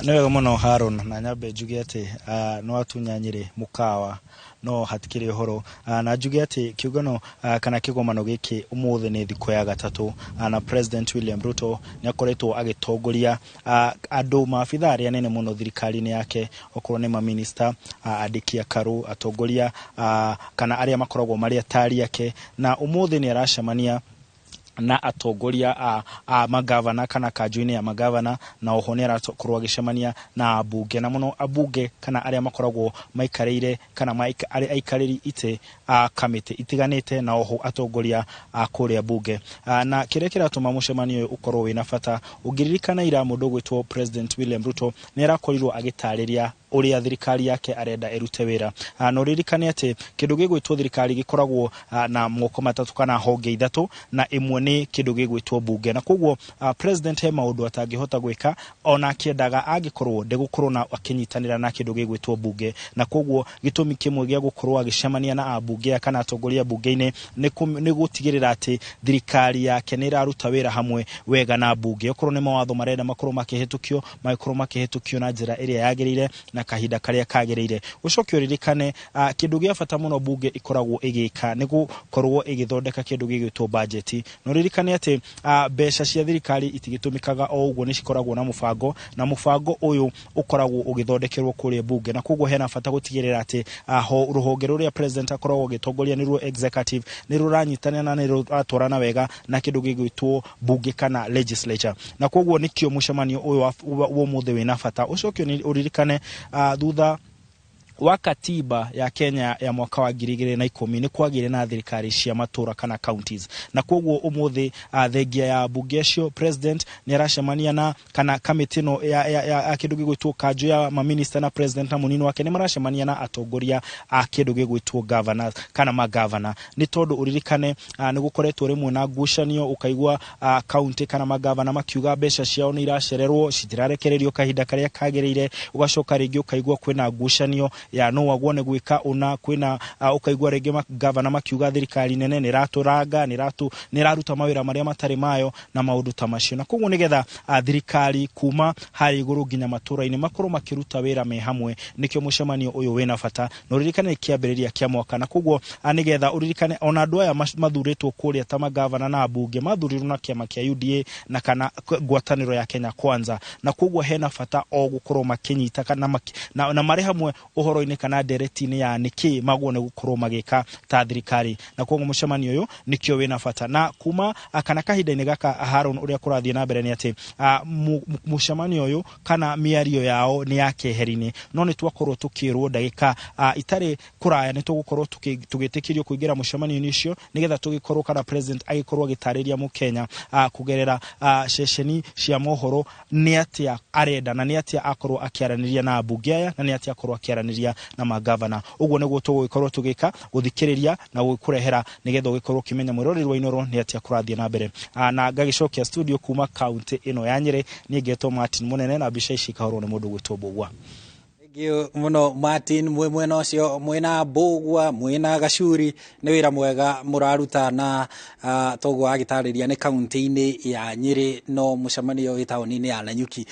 Nĩ wega mũno Haron, na nyambe njuge atĩ nĩ watunya Nyĩrĩ mũkawa no hatikĩrĩ ũhoro. Na njuge atĩ kĩũngano kana kĩgomano gĩkĩ ũmũthĩ nĩ thikũ ya gatatũ, na President William Ruto nĩ akoretwo agĩtongoria andũ maabitha arĩa anene mũno thirikari-inĩ yake, okorwo nĩ maminista, andĩki a karũ, atongoria kana arĩa makoragwo marĩ atari ake, na ũmũthĩ nĩ aracemania na atongoria a magavana kana kanjũ-inĩ ya magavana, na oho nĩ arakorwo agĩcemania na ambunge, na mũno ambunge kana arĩa makoragwo maikarĩire kana arĩa aikarĩri itĩ a kamĩtĩ itiganĩte, na oho atongoria a kũrĩa bunge. Na kĩrĩa kĩratũma mũcemanio ũyũ ũkorwo wĩna bata, ũngĩririkana ira mũndũ ũgwĩtwo President William Ruto nĩ arakorirwo agĩtarĩria ũrĩa thirikari yake arenda ĩrute wĩra. Na ũririkane atĩ kĩndũ gĩgwĩtwo thirikari gĩkoragwo na moko matatũ kana honge ithatũ, na ĩmwe nĩ kĩndũ gĩgwĩtwo bunge, na koguo president he maũndũ atangĩhota gwĩka ona akĩendaga angĩkorwo ndegũkorwo na akĩnyitanĩra na kĩndũ gĩgwĩtwo bunge. Na koguo gĩtũmi kĩmwe gĩa gũkorwo agĩcemania na ambunge aya kana atongoria bunge-inĩ nĩ gũtigĩrĩra atĩ thirikari yake nĩ ĩraruta wĩra hamwe wega na bunge, okorwo nĩ mawatho marenda makorwo makĩhĩtũkio, magĩkorwo makĩhĩtũkio na njĩra ĩrĩa yagĩrĩire na kahinda karĩa kagĩrĩire. Ũcoke ũririkane kĩndũ gĩa bata mũno bunge ĩkoragwo ĩgĩka nĩ gũkorwo ĩgĩthondeka kĩndũ gĩgwĩtwo bajeti, na ũririkane atĩ mbeca cia thirikari itigĩtũmĩkaga o ũguo, nĩ cikoragwo na mũbango, na mũbango ũyũ ũkoragwo ũgĩthondekerwo kũrĩa bunge. Na koguo hena bata gũtigĩrĩra atĩ rũhonge rũrĩa president akoragwo agĩtongoria, nĩruo executive, nĩ rũranyitanĩra na nĩ rũratwarana wega na kĩndũ gĩgwĩtwo bunge kana legislature. Na koguo nĩkĩo mũcemanio ũyũ wa ũmũthĩ wĩna bata. Ũcoke ũririkane thutha wa katiba ya Kenya ya mwaka wa 2010 nĩ kwagĩire na thirikari cia matũra kana counties, na koguo ũmũthĩ thengia ya mbunge acio, president nĩ aracemania na kana kamĩtĩ ĩno ya kĩndũ gĩgwĩtwo kanjũ ya maminista, na president na mũnini wake nĩ maracemania na atongoria a kĩndũ gĩgwĩtwo governors kana magavana, nĩ tondũ ũririkane nĩ gũkoretwo rĩmwe na ngucanio, ũkaigua county kana magavana makiuga mbeca ciao nĩ iracererwo, citirarekererio kahinda karĩa kagĩrĩire. Ũgacoka rĩngĩ ũkaigua kwĩna ngucanio ya no agwo nĩ gwĩka ũna, kwĩna ũkaigua rĩngĩ magavana makiuga thirikari nene nĩ ĩratũranga, nĩ ĩraruta mawĩra marĩa matarĩ mayo na maũndũ ta macio. Na koguo nĩgetha thirikari kuma harĩa igũrũ nginya matũra-inĩ makorwo makĩruta wĩra me hamwe, nĩkĩo mũcemanio ũyũ wĩna bata. Na ũririkane nĩ kĩambĩrĩria kĩa mwaka, na koguo nĩgetha ũririkane ona andũ aya mathurĩtwo kũrĩa ta magavana na ambunge mathurirwo na kĩama kĩa UDA na kana ngwatanĩro ya Kenya Kwanza, na koguo hena bata o gũkorwo makĩnyita kana na marĩ hamwe ũhoro-inĩ kana ndereti-inĩ ya nĩkĩ magwo nĩ gũkorwo magĩka ta thirikari. Na koguo mũcemanio ũyũ nĩkĩo wĩna bata. Na kuma kana kahinda-inĩ gaka, Haron, ũrĩa kũrathiĩ na mbere nĩ atĩ mũcemanio ũyũ kana mĩario yao nĩ ya keheri-inĩ, no nĩ twakorwo tũkĩrwo ndagĩka itarĩ kũraya nĩ tũgũkorwo tũgĩtĩkĩrio kũingĩra mũcemanio-inĩ ũcio, nĩgetha tũgĩkorwo kana president agĩkorwo agĩtarĩria mũkenya kũgerera ceceni cia mohoro nĩ atĩa arenda na nĩ atĩa akorwo akĩaranĩria na ambunge aya na nĩ atĩa akorwo akĩaranĩria na magavana. Ũguo nĩguo tũgũgĩkorwo tũgĩka gũthikĩrĩria na gũgĩkũrehera, nĩgetha ũgĩkorwo ũkĩmenya, mwĩroreri wa Inooro, nĩ atĩa kũrathiĩ na mbere. Na ngagĩcokia studio kuma kaunti ĩno ya Nyĩrĩ, niĩ ngetwo Martin Mũnene, na mbica ici ikahũrwo nĩ mũndũ gwĩtwo Mbũgua. Thank mũno Martin. Mwĩ mwena ũcio mwĩna Mbũgua, mwĩna Gacuri, nĩ wĩra mwega mũraruta. Na toguo agĩtarĩria nĩ kaunti-inĩ ya Nyĩrĩ, no mũcemanio wĩ taũni-inĩ ya Nanyuki.